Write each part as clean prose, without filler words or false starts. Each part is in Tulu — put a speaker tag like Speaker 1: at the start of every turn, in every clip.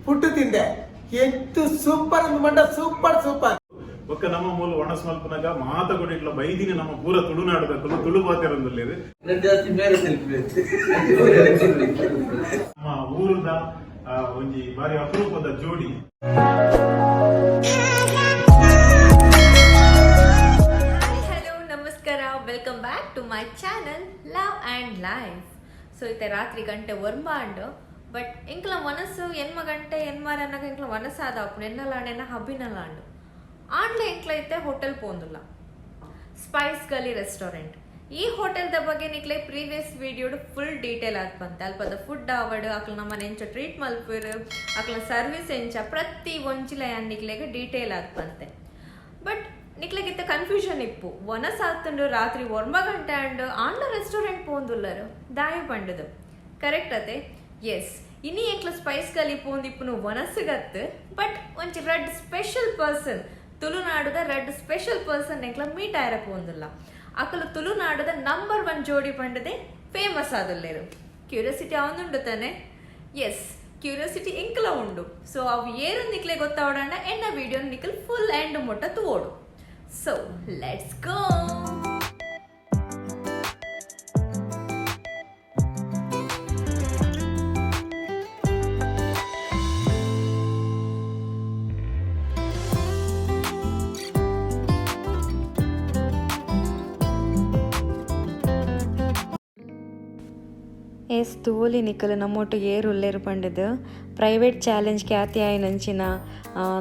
Speaker 1: ಫುಡ್ ತಿಂದೆ. ಎಂತು ಸೂಪರ್ ಅಂದ್ ಮಂಡ, ಸೂಪರ್ ಸೂಪರ್.
Speaker 2: ಬೊಕ್ಕ ನಮ್ಮ ಮೂಲ ಒಣಸ್ ಮಲ್ಪನಗ ಮಾತ ಕೊಡಿಟ್ಲ ಬೈದಿನ ನಮ್ಮ ಪೂರ ತುಳುನಾಡದಕುಲು ತುಳು ಪಾತೆರೊಂದುಲ್ಲೆರ್.
Speaker 3: ಜಾಸ್ತಿ ಮೇರೆ ಸೆಲ್ಫಿ.
Speaker 2: ನಮ್ಮ ಊರುದ ಒಂಜಿ ಬಾರಿ ಅಪರೂಪದ ಜೋಡಿ.
Speaker 4: ಹಾಯ್, ಹಲೋ, ನಮಸ್ಕಾರ. Welcome back to my channel Love and Life. So ಇತ್ತೆ ರಾತ್ರಿ ಗಂಟೆ 9 ಆಂಡ್. ಬಟ್ ಎಂಕ್ಲ ಮನಸ್ಸು ಎನ್ಮ ಗಂಟೆ ಎನ್ಮಾರನ್ನಾಗ ಎಂಕ್ಲ ಮನಸ್ಸಾದ ಅಪ್ಪು ಎನ್ನಲಾಂಡ್ ಎನ್ನ ಹಬ್ಬಿನಲಾಂಡು ಆಂಡ್ಲ ಎಂಕ್ಲ ಇತ್ತೆ ಹೋಟೆಲ್ ಪೋಂದುಲ್ಲ, ಸ್ಪೈಸ್ ಗಲಿ ರೆಸ್ಟೋರೆಂಟ್. ಈ ಹೋಟೆಲ್ದ ಬಗ್ಗೆ ನಿಕ್ಲೆ ಪ್ರೀವಿಯಸ್ ವಿಡಿಯೋಡು ಫುಲ್ ಡೀಟೇಲ್ ಆದ್ ಬಂತೆ. ಅಲ್ಪದ ಫುಡ್ ಆವಡ್, ಅಕ್ಲ ನಮ್ಮನ ಎಂಚ ಟ್ರೀಟ್ ಮಲ್ಪುರು, ಅಕ್ಲ ಸರ್ವಿಸ್ ಎಂಚ, ಪ್ರತಿ ಒಂಜಿಲ ಯಾನ್ ನಿಕ್ಲೆಗ್ ಡೀಟೇಲ್ ಆದ್ ಬಂತೆ. ಬಟ್ ನಿಕ್ಲೆಗ್ ಇತ್ತೆ ಕನ್ಫ್ಯೂಷನ್ ಇಪ್ಪು, ಒನಸಾತುಂಡು, ರಾತ್ರಿ 9 ಗಂಟೆ ಅಂಡ್, ಆಂಡ ರೆಸ್ಟೋರೆಂಟ್ ಪೋಂದುಲ್ಲರು ದಾಯ ಪಂಡದು. ಕರೆಕ್ಟ್ ಅತೆ? ಎಸ್, ಇನಿ ಎಂಕ್ಲ ಸ್ಪೈಸ್ ಗಲಿ ಪೋಂದಿಪ್ಪುನು ಒನಸುಗತ್ತು. ಬಟ್ ಒಂಜಿ ರಡ್ಡ್ ಸ್ಪೆಷಲ್ ಪರ್ಸನ್, ತುಳುನಾಡುದ ರಡ್ಡ್ ಸ್ಪೆಷಲ್ ಪರ್ಸನ್ ಎಂಕ್ಲ ಮೀಟ್ ಆಯರ ಪೋಂದುಲ್ಲ. ಅಕಲು ತುಳುನಾಡುದ ನಂಬರ್ ಒನ್ ಜೋಡಿ ಪಂಡದೆ ಫೇಮಸ್ ಆದುಲ್ಲೇರು. ಕ್ಯೂರಿಯಾಸಿಟಿ ಅವನುಂಡು ತಾನೆ? ಎಸ್, ಕ್ಯೂರಿಯಾಸಿಟಿ ಎಂಕ್ಲ ಉಂಡು. ಸೊ ಅವು ಏರು ನಿಕ್ಲೆ ಗೊತ್ತಾವಡಂಡ ಎನ್ನ ವಿಡಿಯೋ ನಿಕಲ್ ಫುಲ್ ಎಂಡ್ ಮುಟ್ಟ ತೂವೋಡು. So let's go. S, ತೂಲಿ ನಿಕಲು ನಮ್ಮೊಟ್ಟು ಏರು ಉಲ್ಲೇರು ಪಂಡದು. ಪ್ರೈವೇಟ್ ಚಾಲೆಂಜ್ ಖ್ಯಾತಿ ಆಯಿನಂಚಿನ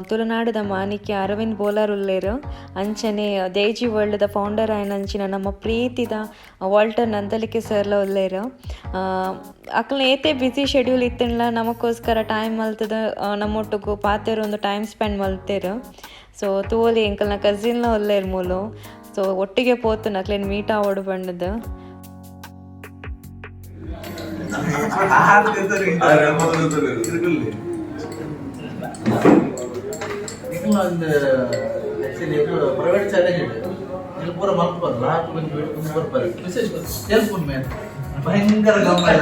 Speaker 4: ತುಳುನಾಡುದ ಮಾಣಿಕ್ಯ ಅರವಿಂದ್ ಬೋಲಾರ್ ಉಲ್ಲೇರು. ಅಂಚನೆ ದೇಜಿ ವರ್ಲ್ಡ್ದ ಫೌಂಡರ್ ಆಯಿನಂಚಿನ ನಮ್ಮ ಪ್ರೀತಿದ Walter Nandalike ಸರ್ಲ ಉಲ್ಲೇರು. ಅಕ್ಲ್ನ ಏತೆ busy schedule ಇತ್ತಂಡ್ಲ ನಮಕ್ಕೋಸ್ಕರ time ಮಲ್ತದ ನಮ್ಮೊಟ್ಟುಗು ಪಾತೆರ್ ಒಂದು ಟೈಮ್ ಸ್ಪೆಂಡ್ ಮಲ್ತೇರು. ಸೊ ತೂವೊಲಿ, ಎಂಕಲ್ನ ಕಸಿನ್ಲ ಉಲ್ಲೇರು ಮೂಲು. ಸೊ ಒಟ್ಟಿಗೆ ಪೋತು ಅಕ್ಲೆನ್ ಮೀಟ್ ಆವೊಡು ಪಂಡದು.
Speaker 3: ನಿಖಿಲ್ ಒಂದು ಆಕ್ಚುಲಿ ಪ್ರೈವೇಟ್ ಚಾಲೆಂಜ್ ಇದೆ. ಇಲ್ಲಿ ಪೂರ ಮಲ್ಪಲ್ಲ, ಲಾಸ್ಟ್ ಬಂದು ಬಿಟ್ಟು ಬರ್ತಾರೆ. ಮೆಸೇಜ್ ಟೆಲಿಫೋನ್ ಮೇನ್ ಭಯಂಕರ. ಗಮ್ಮತ್.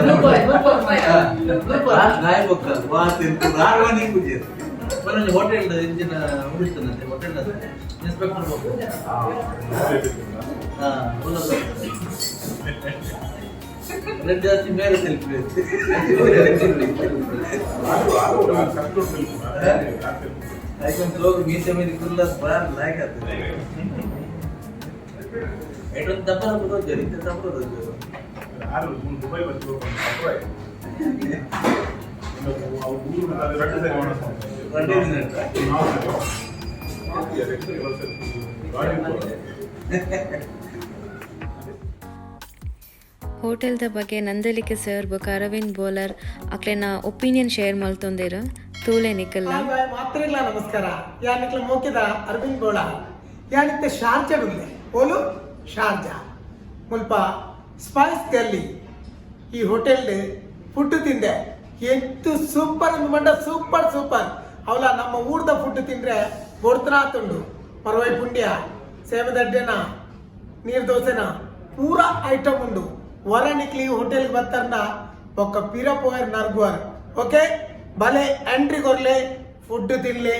Speaker 3: ಹೋಟೆಲ್ ಇಂಜಿನ ಉಳಿತಾನಂತೆ, ಹೋಟೆಲ್ ಇನ್ಸ್ಪೆಕ್ಟರ್. ಹಾ, ಜಾಸ್ತಿ ಮೇರೆ ಸೆಲ್ಫಿ. ಯಾಕಂತ ಹೋಗಿ ಮೀಸೆ ಮೇಲೆ ಕುಲ್ಲ ಬಾರ್ ಲಾಯ್ಕ್ ಆಗ್ತದೆ. ಎಷ್ಟೊಂದು ದಪ್ಪ ಹೋಗ್ತಾರೆ, ಇಂಥ ದಪ್ಪ ಹೋಗ್ತಾರೆ.
Speaker 2: ಆರು ದುಬೈ ಬಂದು ಅವು ಊರು ರಡ್ಡು ಸರಿ ಒಣಸ್.
Speaker 3: ರಡ್ಡೇ ದಿನ ಉಂಟಾ?
Speaker 2: ನಾಲ್ ಸರಿ. ಗಾಡಿ.
Speaker 4: ಹೋಟೆಲ್ದ ಬಗ್ಗೆ ನಂದಲಿಕೆ ಸರ್ ಬೊಕ ಅರವಿಂದ್ ಬೋಲರ್ ಅಕ್ಲೆನ ಒಪಿನಿಯನ್ ಶೇರ್ ಮಲ್ತೊಂದೇರು, ತೂಲೆ ನಿಕಲ್ಲ.
Speaker 1: ಹಾಯ್ ಬಾಯ್, ಮಾತ್ರಿಗ್ಲಾ ನಮಸ್ಕಾರ. ಯಾನಿಕ್ಲ ಮೋಕಿದ ಅರವಿಂದ್ ಬೋಳ. ಯಾನಿತ್ತೆ ಶಾರ್ಜಾ ಉಲ್ಲೆ. ಓಲು? ಶಾರ್ಜಾ. ಮುಲ್ಪ ಸ್ಪೈಸ್ ಗಲ್ಲಿ ಈ ಹೋಟೆಲ್ ಫುಡ್ ತಿಂದೆ. ಎಂತು ಸೂಪರ್ ಅಂದ್ ಮಂಡ, ಸೂಪರ್ ಸೂಪರ್. ಅವಲ ನಮ್ಮ ಊರ್ದ ಫುಡ್ ತಿಂದ್ರೆ ಬೊಡ್ತನಾತುಂಡು. ಪರ್ವೈ ಪುಂಡ್ಯ, ಸೇಮದಡ್ಡೆನ, ನೀರ್ ದೋಸೆನ, ಪೂರ ಐಟಮ್ ಉಂಡು. ವರ ನಿಕ್ಲಿ ಹೋಟೆಲ್ ಬತ್ತರ್ನ ಬೊಕ್ಕ ಪಿರ ಪೋಯರ್ ನರ್ಗುವರ್. ಓಕೆ, ಬಲೆ ಎಂಟ್ರಿ ಕೊರ್ಲೆ, ಫುಡ್ ತಿನ್ಲೆ,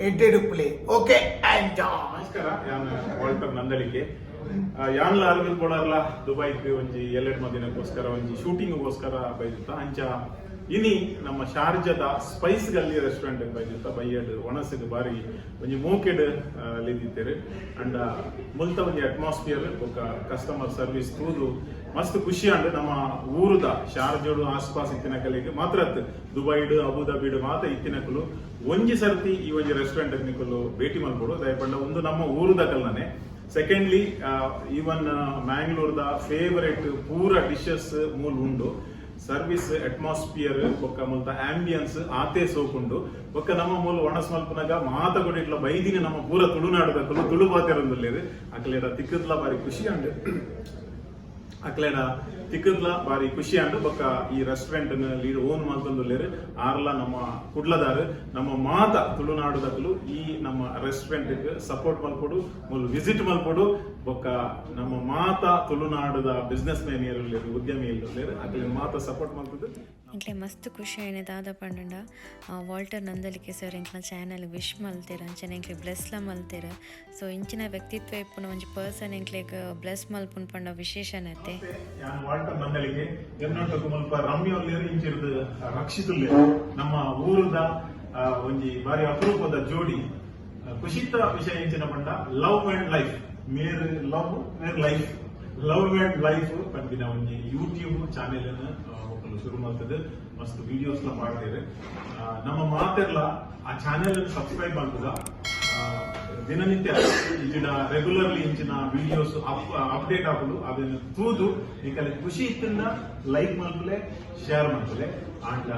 Speaker 1: ಎಡ್ಡೆಡುಪ್ಲೆ. Okay, enjoy.
Speaker 2: ನಮಸ್ಕಾರ, ಯಾನ್ ವಾಲ್ಟರ್ ನಂದಳಿಕೆ. ಯಾನ್ಲ ಅರವಿಂದ್ ಬೋಳಾರ್ಲ ದುಬೈಕ್ ಒಂಜಿ ಎಲ್ಲೆಡ್ಮ ದಿನಕ್ಕೋಸ್ಕರ ಒಂಜಿ ಶೂಟಿಂಗ್ಗೋಸ್ಕರ ಬೈದಿತ್ತ. ಅಂಚ ಇನಿ ನಮ್ಮ ಶಾರ್ಜದ ಸ್ಪೈಸ್ ಗಲ್ಲಿ ರೆಸ್ಟೋರೆಂಟ್ ಬೈದಿತ್ತ. ಬೈಯಡ್ ಒಣಸಿಗೆ ಬಾರಿ ಒಂಜಿ ಮೋಕೆಡ್ ಲಿದ್ದಿತ್ತೇರು. ಅಂಡ ಮುಲ್ತ ಒಂಜಿ ಅಟ್ಮಾಸ್ಫಿಯರ್ ಬೊಕ್ಕ ಕಸ್ಟಮರ್ ಸರ್ವಿಸ್ ತೂದು ಮಸ್ತ್ ಖುಷಿ ಆಂಡ್. ನಮ್ಮ ಊರುದ ಶಾರ್ಜೋಡು ಆಸ್ಪಾಸ್ ಇತ್ತಿನಕಲಿಗೆ ಮಾತ್ರ ಅತ್ತು, ದುಬೈಡ್ ಅಬುದಾಬಿಡ್ ಮಾತ ಇತ್ತಿನಕುಲು ಒಂಜಿ ಸರ್ತಿ ಈ ಒಂಜಿ ರೆಸ್ಟೋರೆಂಟ್ ನಿಕುಲು ಭೇಟಿ ಮಲ್ಪೊಡು. ದಯಪಂಡ ಒಂದು ನಮ್ಮ ಊರುದ ಕಲ್ನನೆ. ಸೆಕೆಂಡ್ಲಿ, ಈವನ್ ಮ್ಯಾಂಗ್ಳೂರ್ದ ಫೇವರೇಟ್ ಪೂರ ಡಿಶಸ್ ಮೂಲ್ ಉಂಡು. ಸರ್ವಿಸ್, ಅಟ್ಮಾಸ್ಫಿಯರ್ ಬೊಕ್ಕ ಮುಲ್ತ ಆಂಬಿಯನ್ಸ್ ಆತೆ ಸೋಕುಂಡು. ಬೊಕ್ಕ ನಮ್ಮ ಮೂಲ ಒಣಸ್ ಮಲ್ಪನಗ ಮಾತ ಕೊಡಿಟ್ಲ ಬೈದಿನ ನಮ್ಮ ಪೂರ ತುಳುನಾಡದಕುಲು ತುಳು ಪಾತೆರೊಂದುಲ್ಲೆರ್. ಅಕ್ಲೆಡ ತಿಕ್ಕದ್ಲ ಬಾರಿ ಖುಷಿ ಆಂಡ್. ಅಕ್ಲೆನ ತಿಕ್ಕದ್ಲ ಬಾರಿ ಖುಷಿ ಆಂಡ್. ಬೊಕ್ಕ ಈ ರೆಸ್ಟೋರೆಂಟ್ ಲೀಡ್ ಓನ್ ಮಲ್ತೊಂದುಲ್ಲೆರ್. ಆರ್ಲ ನಮ್ಮ ಕುಡ್ಲದಾರ್. ನಮ್ಮ ಮಾತ ತುಳುನಾಡುದಕುಲು ಈ ನಮ್ಮ ರೆಸ್ಟೋರೆಂಟ್ ಸಪೋರ್ಟ್ ಮಲ್ಪೊಡು, ಮೂಲು ವಿಸಿಟ್ ಮಲ್ಪೊಡು. ಬೊಕ್ಕ ನಮ್ಮ ಮಾತ ತುಳುನಾಡುದ ಬಿಸ್ನೆಸ್ ಮ್ಯಾನ್ ಉಲ್ಲೆರ್, ಉದ್ಯಮಿ ಉಲ್ಲೆರ್, ಅಕ್ಲೆನ ಮಾತ ಸಪೋರ್ಟ್ ಮಲ್ತದ್ದು.
Speaker 4: ಎಂಕ್ಲೆ ಮಸ್ತ್ ಖುಷಿ ಆಯ್ನೆ ದಾದ ಪಂಡಂಡ, ವಾಲ್ಟರ್ ನಂದಳಿಕೆ ಸರ್ ಎಂಕ್ಲ ಚಾನಲ್ ವಿಶ್ ಮಲ್ತೆರ್, ಅಂಚನೆ ಎಂಕ್ಲೆ ಬ್ಲೆಸ್ಲ ಮಲ್ತೆರ್. ಸೊ ಇಂಚಿನ ವ್ಯಕ್ತಿತ್ವ ಇಪ್ಪುನ ಒಂಜಿ ಪರ್ಸನ್ ಎಂಕ್ಲೆಗ್ ಬ್ಲೆಸ್ ಮಲ್ಪುನ್ ಪಂಡ ವಿಶೇಷನತೆ.
Speaker 2: ಯಾನ್ ವಾಲ್ಟರ್ ನಂದಳಿಕೆ. ಎನ್ನೊಟ್ಟುಗು ಮುಲ್ಪ ರಮ್ಯ ಉಲ್ಲೆರ್, ಇಂಚಿರ್ದು ರಕ್ಷಿತ್ ಉಲ್ಲೆರ್. ನಮ್ಮ ಊರುದ ಒಂಜಿ ಬಾರಿ ಅಪರೂಪದ ಜೋಡಿ. ಖುಷಿತ ವಿಷಯ ಎಂಚಿನ ಪಂಡ, ಲವ್ ಅಂಡ್ ಲೈಫ್ ಮೇರ್, ಲವ್ ಮೇರ್ ಲೈಫ್, ಲವ್ ಅಂಡ್ ಲೈಫ್ ಪನ್ಪಿನ ಒಂಜಿ ಯೂಟ್ಯೂಬ್ ಚಾನೆಲ್ ಮೊಕುಲು ಶುರು ಮಲ್ತದ್ ಮಸ್ತ್ ವಿಡಿಯೋಸ್ ಲ ಪಾಡ್ದೆರ್. ನಮ್ಮ ಮಾತೆರ್ಲ ಆ ಚಾನೆಲ್ ಸಬ್ಸ್ಕ್ರೈಬ್ ಮಲ್ಪುಗ. ದಿನನಿತ್ಯ ಇಜಿಡ ರೆಗ್ಯುಲರ್ಲಿ ಇಂಚಿನ ವಿಡಿಯೋಸ್ ಅಪ್ಡೇಟ್ ಆಪುಂಡು. ಅದನ್ನು ತೂದು ನಿಕಲೆ ಖುಷಿ ಇತ್ತಿಂದ ಲೈಕ್ ಮಲ್ಪುಲೆ, ಶೇರ್ ಮಲ್ಪುಲೆ, ಆಂಡ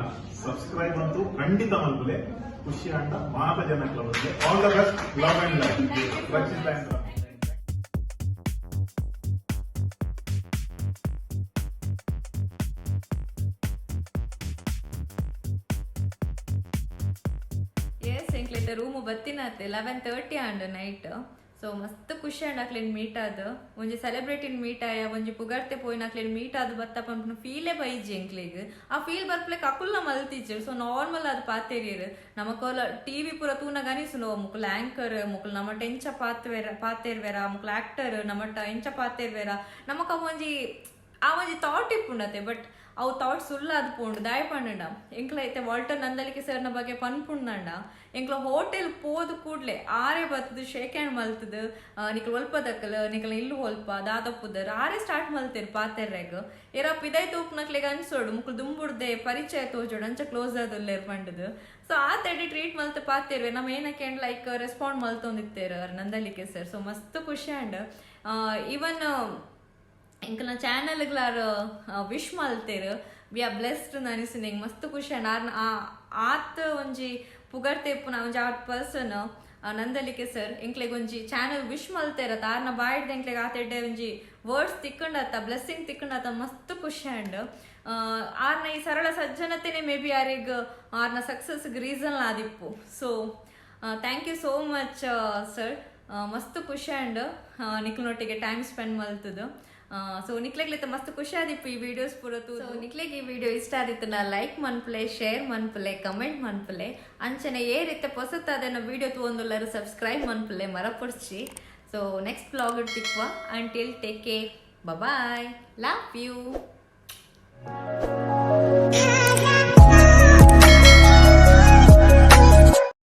Speaker 2: ಸಬ್ಸ್ಕ್ರೈಬ್ ಅಂತೂ ಖಂಡಿತ ಮಲ್ಪುಲೆ. ಖುಷಿ ಆಂಡ ಮಾತ ಜನಕ್ಲ. All the best, Love and Life, Rakshita and Ramya.
Speaker 4: S, ಎಂಕ್ಲೈತ room ಬತ್ತಿನಾತೆ 11:30 and night. So ಮಸ್ತ್ ಖುಷಿ ಆಂಡ್ ಅಕ್ಲೆನ್ ಮೀಟ್ ಆದ್. ಒಂಜಿ ಸೆಲೆಬ್ರಿಟಿನ್ ಮೀಟ್ ಆಯ, ಒಂಜಿ ಪುಗರ್ತೆ ಪೋಯಿನ ಅಕ್ಲೆನ್ ಮೀಟ್ ಆದ್ ಬತ್ತ ಪನ್ಪುನ ಫೀಲೇ ಬೈಜಿ ಎಂಕ್ಲೆಗ್. ಆ ಫೀಲ್ ಬರ್ಪ್ಲೆಕ್ ಅಕುಲ್ನ ಮಲ್ತಿಜ್ಜೆರ್. ಸೊ ನಾರ್ಮಲ್ ಆದ್ ಪಾತೆರಿಯೆರ್. ನಮಕೋಲ ಟಿವಿ ಪೂರ ತೂನಗ ಅನಿಸುಂಡು, ಮುಕುಲು ಆಂಕರ್, ಮುಕುಲು ನಮಟ ಎಂಚ ಪಾತ್ವೆರ ಪಾತೆರ್ವೆರ, ಮುಕುಲು ಆಕ್ಟರ್, ನಮಟ ಎಂಚ ಪಾತೆರ್ವೆರ, ನಮಕ ಒಂಜಿ ಆ ಒಂಜಿ ಥಾಟ್ ಇಪ್ಪುಂಡತೆ. ಬಟ್ ಅವು ಥಾಟ್ ಸುಳ್ಳಾದ್ ಪೋಂಡು. ದಾಯೆ ಪಂಡಂಡ, ಎಂಕ್ಲ ಇತ್ತೆ ವಾಲ್ಟರ್ ನಂದಳಿಕೆ ಸರ್ನ ಬಗ್ಗೆ ಪನ್ಪುಂಡಂಡ, ಎಂಕ್ಲ ಹೋಟೆಲ್ ಪೋದು ಕೂಡ್ಲೆ ಆರೆ ಬತ್ತದು ಶೇಕ್ ಹ್ಯಾಂಡ್ ಮಲ್ತದು, ನಿಕ್ಲ ಒಲ್ಪದಕ್ಕಲ್, ನಿಕ್ಲ ಇಲ್ಲು ಒಲ್ಪ, ದಾದ ಪುದರ್, ಆರೆ ಸ್ಟಾರ್ಟ್ ಮಲ್ತೇರ್ ಪಾತೆರ್ರೆಗ್. ಏರ ಪಿದೈ ತೂಪ್ನಕ್ಲೆಗ್ ಅನ್ಸೋಡು ಮುಕ್ಲು ದುಂಬುಡ್ದೆ ಪರಿಚಯ ತೋಜೋಡು, ಅಂಚ ಕ್ಲೋಸ್ ಆದುಲ್ಲೇರ್ ಪಂಡದು. ಸೊ ಆ ತಡೆ ಟ್ರೀಟ್ ಮಲ್ತ ಪಾತೆರ್ವೆ. ನಮ್ಮ ಏನಕ್ಕೆ ಲೈಕ್ ರೆಸ್ಪಾಂಡ್ ಮಲ್ತೊಂದಿತ್ತೇರ್ ನಂದಳಿಕೆ ಸರ್. ಸೊ ಮಸ್ತ್ ಖುಷಿ ಆಂಡ್. ಈವನ್ ಎಂಕಲ್ನ ಚಾನಲ್ಗ್ಲಾರ್ ವಿಶ್ ಮಲ್ತೇರ್. We are blessed ಅನಿಸಿನ. ಎಂಕ್ ಮಸ್ತ್ ಖುಷಿ ಆಂಡ್. ಆರ್ನ ಆತ್ ಒಂಜಿ ಪುಗರ್ತೆ ಇಪ್ಪುನ ಒಂಜಿ ಆತ್ ಪರ್ಸನ್ ನಂದಳಿಕೆ ಸರ್ ಎಂಕ್ಲೆಗ್ ಒಂಜಿ ಚಾನಲ್ ವಿಶ್ ಮಲ್ತೇರ, ಆರ್ನ ಬಾಯ್ಡ್ದ್ ಎಂಕ್ಲೆಗ್ ಆತ ಎಡ್ಡೆ ಒಂಜಿ ವರ್ಡ್ಸ್ ತಿಕ್ಕಂಡತ್ತ, ಬ್ಲೆಸ್ಸಿಂಗ್ ತಿಕ್ಕಂಡತ್ತ, ಮಸ್ತ್ ಖುಷಿ ಆಂಡ್. ಆರ್ನ ಈ ಸರಳ ಸಜ್ಜನತೆನೆ ಮೇ ಬಿ ಆರೆಗ್ ಆರ್ನ ಸಕ್ಸಸ್ ರೀಸನ್ ಆದಿಪ್ಪು. So thank you so much, sir. ಮಸ್ತ್ ಖುಷಿ ಆಂಡ್ ನಿಕ್ಲನೊಟ್ಟಿಗೆ ಟೈಮ್ ಸ್ಪೆಂಡ್ ಮಲ್ತದು. ಸೊ ನಿಕ್ಲೆಗ್ಲಿತ್ತ ಮಸ್ತ್ ಖುಷಿ ಆದಿಪ್ಪು ಈ ವಿಡಿಯೋಸ್ ಪೂರ ತೂದು. ನಿಕ್ಲೆಗ್ ಈ ವಿಡಿಯೋ ಇಷ್ಟ ಆದಿತ್ತು ನಾ ಲೈಕ್ ಮನ್ಪುಲೆ, ಶೇರ್ ಮನ್ಪುಲೆ, ಕಮೆಂಟ್ ಮನ್ಪುಲೆ. ಅಂಚನೆ ಏ ರೀತಿ ಪೊಸತ್ತಾದನ್ನ ವಿಡಿಯೋ ತೂವೊಂದುಲ್ಲರು ಸಬ್ಸ್ಕ್ರೈಬ್ ಮನ್ಪುಲೆ ಮರಪೊಡ್ಚಿ. ಸೊ ನೆಕ್ಸ್ಟ್ ವ್ಲಾಗ್ ತಿಕ್ವ. Until, take care, bye, love you.